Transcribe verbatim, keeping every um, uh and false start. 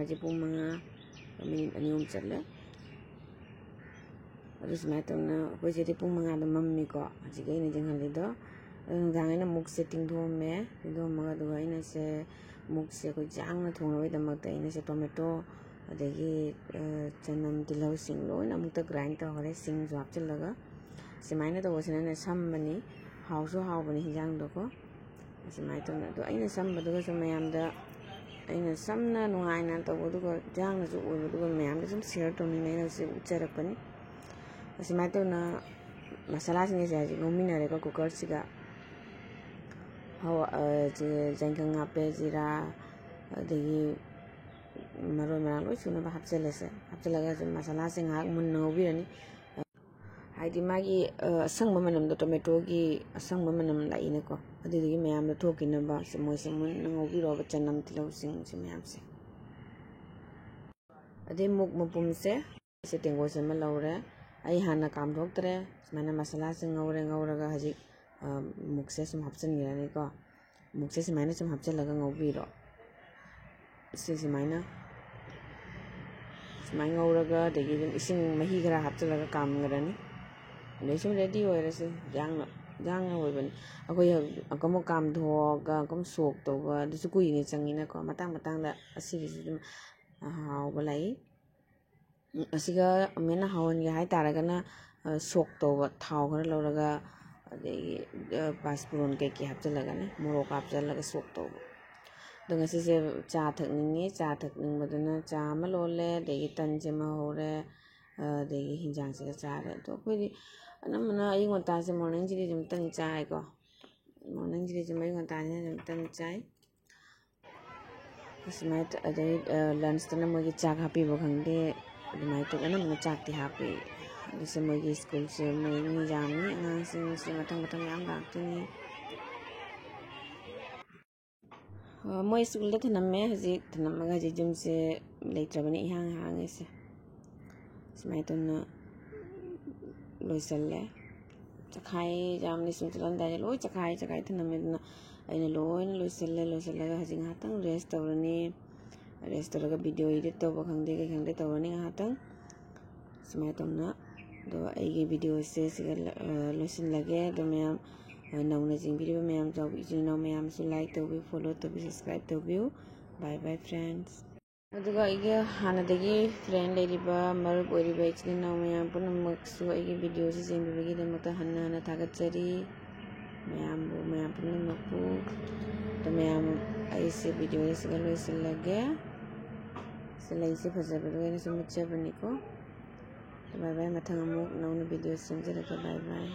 ꯍꯧꯖꯤꯛ ꯄꯨꯡ ꯃꯉꯥ ꯃꯤꯅꯤꯠ ꯑꯅꯤ ꯑꯍꯨꯝ ꯆꯠꯂꯦ꯫ ꯑꯗꯨ ꯁꯨꯃꯥꯏꯅ ꯇꯧꯅ ꯑꯩꯈꯣꯏ ꯁꯤꯗꯤ ꯄꯨꯡ ꯃꯉꯥꯗ ꯃꯝꯃꯤꯀꯣ, ꯍꯧꯖꯤꯛ ꯑꯩꯅ ꯌꯦꯡꯍꯜꯂꯤꯗꯣ꯫ ꯑꯗꯣ ꯅꯨꯡꯗꯥꯡ ꯑꯩꯅ ꯃꯨꯛꯁꯦ ꯇꯤꯡꯊꯣꯛꯑꯝꯃꯦ꯫ ꯇꯤꯡꯊꯣꯛꯑꯝꯃꯒ ꯑꯗꯨꯒ ꯑꯩꯅ ꯁꯦ ꯃꯨꯛꯁꯦ ꯑꯩꯈꯣꯏ ꯌꯥꯡꯅ ꯊꯣꯡꯅꯕꯒꯤꯗꯃꯛꯇ ꯑꯩꯅ ꯁꯦ ꯇꯣꯃꯦꯇꯣ, ꯑꯗꯒꯤ, ꯑ, ꯆꯅꯝ, ꯇꯤꯜꯍꯧꯁꯤꯡ ꯂꯣꯏꯅ ꯑꯃꯨꯛꯇ ꯒ꯭ꯔꯥꯏꯟ ꯇꯧꯈ꯭ꯔꯦ꯫ ꯁꯤꯡꯁꯨ ꯍꯥꯞꯆꯤꯜꯂꯒ ꯁꯨꯃꯥꯏꯅ ꯇꯧꯕꯁꯤꯅꯅꯦ ꯁꯝꯕꯅꯤ, ꯍꯥꯎꯁꯨ ꯍꯥꯎꯕꯅꯤ ꯍꯤꯟꯖꯥꯡꯗꯣꯀꯣ꯫ ꯑꯁꯨꯃꯥꯏꯅ ꯇꯧꯅ ꯑꯗꯣ ꯑꯩꯅ ꯁꯝꯕꯗꯨꯒꯁꯨ ꯃꯌꯥꯝꯗ ꯑꯩꯅ ꯁꯝꯅ ꯅꯨꯡꯉꯥꯏꯅ ꯇꯧꯕꯗꯨꯒ ꯌꯥꯡꯅꯁꯨ ꯑꯣꯏꯕꯗꯨꯒ ꯃꯌꯥꯝꯗ ꯁꯨꯝ ꯁꯤꯌꯔ ꯇꯧꯅꯤꯡꯉꯦꯅ ꯁꯤ ꯎꯠꯆꯔꯛꯄꯅꯤ꯫ ꯑꯁꯨꯃꯥꯏꯅ ꯇꯧꯅ ꯃꯁꯥꯂꯥꯁꯤꯡ ꯑꯁꯦ ꯍꯧꯖꯤꯛ ꯉꯧꯃꯤꯟꯅꯔꯦꯀꯣ ꯀꯨꯀꯔꯁꯤꯒ꯫ ꯍꯋꯥ-, ꯑ, ꯖꯤ-, ꯌꯥꯏꯉꯪ ꯍꯥꯞꯄꯦ, ꯖꯤꯔꯥ, ꯑꯗꯒꯤ ꯃꯔꯣꯏ ꯃꯔꯥꯡ ꯂꯣꯏ ꯁꯨꯅꯕ ꯍꯥꯞꯆꯤꯜꯂꯁꯦ꯫ ꯍꯥꯞꯆꯤꯜꯂꯒ ꯁꯨꯝ ꯃꯁꯥꯂꯥꯁꯦ ꯉꯥꯏꯍꯥꯛ ꯃꯨꯟꯅ ꯉꯧꯕꯤꯔꯅꯤ꯫ ꯍꯥꯏꯗꯤ ꯃꯥꯒꯤ, ꯑ, ꯑꯁꯪꯕ ꯃꯅꯝꯗꯣ, ꯇꯣꯃꯦꯇꯣꯒꯤ ꯑꯁꯪꯕ ꯃꯅꯝ ꯂꯥꯛꯏꯅꯀꯣ, ꯑꯗꯨꯗꯨꯒꯤ ꯃꯌꯥꯝꯗꯣ ꯊꯣꯛꯈꯤꯅꯕ ꯁꯤ ꯃꯣꯏꯁꯦ ꯃꯨꯟꯅ ꯉꯧꯕꯤꯔꯣꯕ, ꯆꯅꯝ, ꯇꯤꯜꯍꯧꯁꯤꯡ ꯁꯤ ꯃꯌꯥꯝꯁꯦ꯫ ꯑꯗꯩ ꯃꯨꯛ ꯃꯄꯨꯝꯁꯦ, ꯁꯤ ꯇꯦꯡꯀꯣꯠꯁꯦ ꯑꯃ ꯂꯧꯔꯦ꯫ ꯑꯩ ꯍꯥꯟꯅ ꯀꯥꯝꯊꯣꯛꯇ꯭ꯔꯦ꯫ ꯁꯨꯃꯥꯏꯅ ꯃꯁꯥꯂꯥꯁꯦ ꯉꯧꯔꯦ, ꯉꯧꯔꯒ ꯍꯧꯖꯤꯛ, ꯑ, ꯃꯨꯛꯁꯦ ꯁꯨꯝ ꯍꯥꯞꯆꯤꯟꯈ꯭ꯔꯅꯤꯀꯣ꯫ ꯃꯨꯛꯁꯦ ꯁꯨꯃꯥꯏꯅ ꯁꯨꯝ ꯍꯥꯞꯆꯤꯜꯂꯒ ꯉꯧꯕꯤꯔꯣ꯫ ꯁꯤ ꯁꯨꯃꯥꯏꯅ, ꯁꯨꯃꯥꯏꯅ ꯉꯧꯔꯒ, ꯑꯗꯒꯤ ꯑꯗꯨꯝ ꯏꯁꯤꯡ ꯃꯍꯤ ꯈꯔ ꯍꯥꯞꯆꯤꯜꯂꯒ ꯀꯥꯝꯈ꯭ꯔꯅꯤ꯫ ꯑꯗꯩ ꯁꯨꯝ ꯔꯦꯗꯤ ꯑꯣꯏꯔꯁꯦ꯫ ꯌꯥꯡꯅ, ꯌꯥꯡꯅ ꯑꯣꯏꯕꯅꯤ꯫ ꯑꯩꯈꯣꯏ ꯍꯧꯖꯤꯛ ꯑꯃꯨꯛ ꯀꯥꯝꯊꯣꯛꯑꯒ ꯑꯃꯨꯛ ꯁꯣꯛ ꯇꯧꯕ, ꯑꯗꯨꯁꯨ ꯀꯨꯏꯅ ꯆꯪꯉꯤꯅꯀꯣ꯫ ꯃꯇꯥꯡ ꯃꯇꯥꯡꯗ ꯑꯁꯤꯒꯤꯁꯨ ꯑꯗꯨꯝ ꯍꯥꯎꯕ ꯂꯩ꯫ ꯑꯁꯤꯒ ꯑꯃꯨꯛ ꯍꯦꯟꯅ ꯍꯥꯎꯍꯟꯒꯦ ꯍꯥꯏꯇꯥꯔꯒꯅ, ꯑ, ꯁꯣꯛ ꯇꯧꯕ ꯊꯥꯎ ꯈꯔ ꯂꯧꯔꯒ, ꯑꯗꯒꯤ, ꯑ, ꯄꯥꯁꯄꯨꯔꯣꯟ ꯀꯩꯀꯩ ꯍꯥꯞꯆꯤꯜꯂꯒꯅꯦ, ꯃꯣꯔꯣꯛ ꯍꯥꯞꯆꯤꯜꯂꯒ ꯁꯣꯛ ꯇꯧꯕ꯫ ꯑꯗꯣ ꯉꯁꯤꯁꯦ ꯆꯥ ꯊꯛꯅꯤꯡꯉꯤ, ꯆꯥ ꯊꯛꯅꯤꯡꯕꯗꯨꯅ ꯆꯥ ꯑꯃ ꯂꯣꯜꯂꯦ, ꯑꯗꯒꯤ ꯇꯟ ꯁꯦꯝꯍꯧꯔꯦ, ꯑ, ꯑꯗꯒꯤ ꯍꯤꯟꯖꯥꯡꯁꯤꯒ ꯆꯥꯔꯦ꯫ ꯑꯗꯣ ꯑꯩꯈꯣꯏꯗꯤ ꯑꯅꯝꯕꯅ ꯑꯌꯨꯛ ꯉꯟꯇꯥꯁꯦ, ꯃꯣꯔꯅꯤꯡꯁꯤꯗꯤ ꯑꯗꯨꯝ ꯇꯟ ꯆꯥꯏꯀꯣ꯫ ꯃꯣꯔꯅꯤꯡꯁꯤꯗꯤ ꯑꯗꯨꯝ ꯑꯌꯨꯛ ꯉꯟꯇꯥꯅꯤꯅ ꯑꯗꯨꯝ ꯇꯟ ꯆꯥꯏ꯫ ꯑꯁꯨꯃꯥꯏꯅ ꯇ-, ꯑꯗꯩ, ꯑ, ꯂꯟꯁꯇꯅ ꯃꯣꯏꯒꯤ ꯆꯥꯛ ꯍꯥꯞꯄꯤꯕ ꯈꯪꯗꯦ, ꯑꯗꯨꯃꯥꯏꯅ ꯇꯧ-, ꯑꯅꯝꯕꯅ ꯆꯥꯛꯇꯤ ꯍꯥꯞꯄꯤ꯫ ꯑꯗꯨꯁꯨ ꯃꯣꯏꯒꯤ ꯁ꯭ꯀꯨꯜꯁꯦ ꯃꯣꯏ ꯃꯤ ꯌꯥꯝꯃꯤ, ꯑꯉꯥꯡꯁꯤꯡꯁꯦ ꯃꯊꯪ ꯃꯊꯪ ꯃꯌꯥꯝ ꯂꯥꯛꯇꯣꯏꯅꯤ꯫ ꯑ, ꯃꯣꯏ ꯁ꯭ꯀꯨꯜꯗ ꯊꯅꯝꯃꯦ꯫ ꯍꯧꯖꯤꯛ ꯊꯅꯝꯃꯒ ꯍꯧꯖꯤꯛ ꯌꯨꯝꯁꯦ ꯂꯩꯇ꯭ꯔꯕꯅꯤ, ꯏꯍꯥꯡ ꯍꯥꯡꯉꯤꯁꯦ꯫ ꯁꯨꯃꯥꯏꯅ ꯇꯧꯅ ꯂꯣꯏꯁꯜꯂꯦ꯫ ꯆꯈꯥꯏ, ꯌꯥꯝꯅ ꯁ꯭ꯀꯨꯜ ꯆꯠꯂꯝꯗꯥꯏꯗ ꯂꯣꯏ ꯆꯈꯥꯏ ꯆꯈꯥꯏ ꯊꯅꯝꯃꯦ꯫ ꯑꯗꯨꯅ ꯑꯩꯅ ꯂꯣꯏꯅ ꯂꯣꯏꯁꯜꯂꯦ꯫ ꯂꯣꯏꯁꯜꯂꯒ ꯍꯧꯖꯤꯛ ꯉꯥꯏꯍꯥꯛꯇꯪ ꯔꯦꯁ ꯇꯧꯔꯅꯤ꯫ ꯔꯦꯁ ꯇꯧꯔꯒ ꯚꯤꯗꯤꯑꯣ ꯏꯗꯤꯠ ꯇꯧꯕ ꯈꯪꯗꯦ, ꯀꯩ ꯈꯪꯗꯦ, ꯇꯧꯔꯅꯤ ꯉꯥꯏꯍꯥꯛꯇꯪ꯫ ꯁꯨꯃꯥꯏꯅ ꯇꯧꯅ ꯑꯗꯣ ꯑꯩꯒꯤ ꯚꯤꯗꯤꯑꯣꯁꯦ ꯁꯤꯒ ꯂ-, ꯑ, ꯂꯣꯏꯁꯤꯜꯂꯒꯦ꯫ ꯑꯗꯣ ꯃꯌꯥꯝ, ꯑ, ꯅꯧꯅ ꯌꯦꯡꯕꯤꯔꯤꯕ ꯃꯌꯥꯝ, ꯏꯆꯥꯎ-, ꯏꯆꯤꯟ ꯏꯅꯥꯎ ꯃꯌꯥꯝꯁꯨ like ꯇꯧꯕꯤꯌꯨ, follow ꯇꯧꯕꯤꯌꯨ, subscribe ꯇꯧꯕꯤꯌꯨ꯫ Bye bye friends꯫ ꯑꯗꯨꯒ ꯑꯩꯒꯤ ꯍꯥꯟꯅꯗꯒꯤ friend ꯂꯩꯔꯤꯕ, ꯃꯔꯨꯞ ꯑꯣꯏꯔꯤꯕ ꯏꯆꯤꯟ ꯏꯅꯥꯎ ꯃꯌꯥꯝ ꯄꯨꯝꯅꯃꯛꯁꯨ ꯑꯩꯒꯤ ꯚꯤꯗꯤꯑꯣꯁꯤ ꯌꯦꯡꯕꯤꯕꯒꯤꯗꯃꯛꯇ ꯍꯟꯅ ꯍꯟꯅ ꯊꯥꯒꯠꯆꯔꯤ꯫ ꯃꯌꯥꯝꯕꯨ, ꯃꯌꯥꯝ ꯄꯨꯝꯅꯃꯛꯄꯨ꯫ ꯑꯗꯣ ꯃꯌꯥꯝ, ꯑꯩꯁꯦ ꯚꯤꯗꯤꯑꯣ ꯑꯁꯤꯒ ꯂꯣꯏꯁꯤꯜꯂꯒꯦ꯫ ꯁꯤ ꯂꯩꯁꯦ ꯐꯖꯕꯗꯣ ꯑꯩꯅ ꯁꯨꯝ ꯃꯤꯠꯆꯕꯅꯤꯀꯣ꯫ Bye bye, ꯃꯊꯪ ꯑꯃꯨꯛ ꯅꯧꯅ ꯚꯤꯗꯤꯑꯣ ꯁꯦꯝꯖꯔꯛꯀꯦ꯫ Bye bye꯫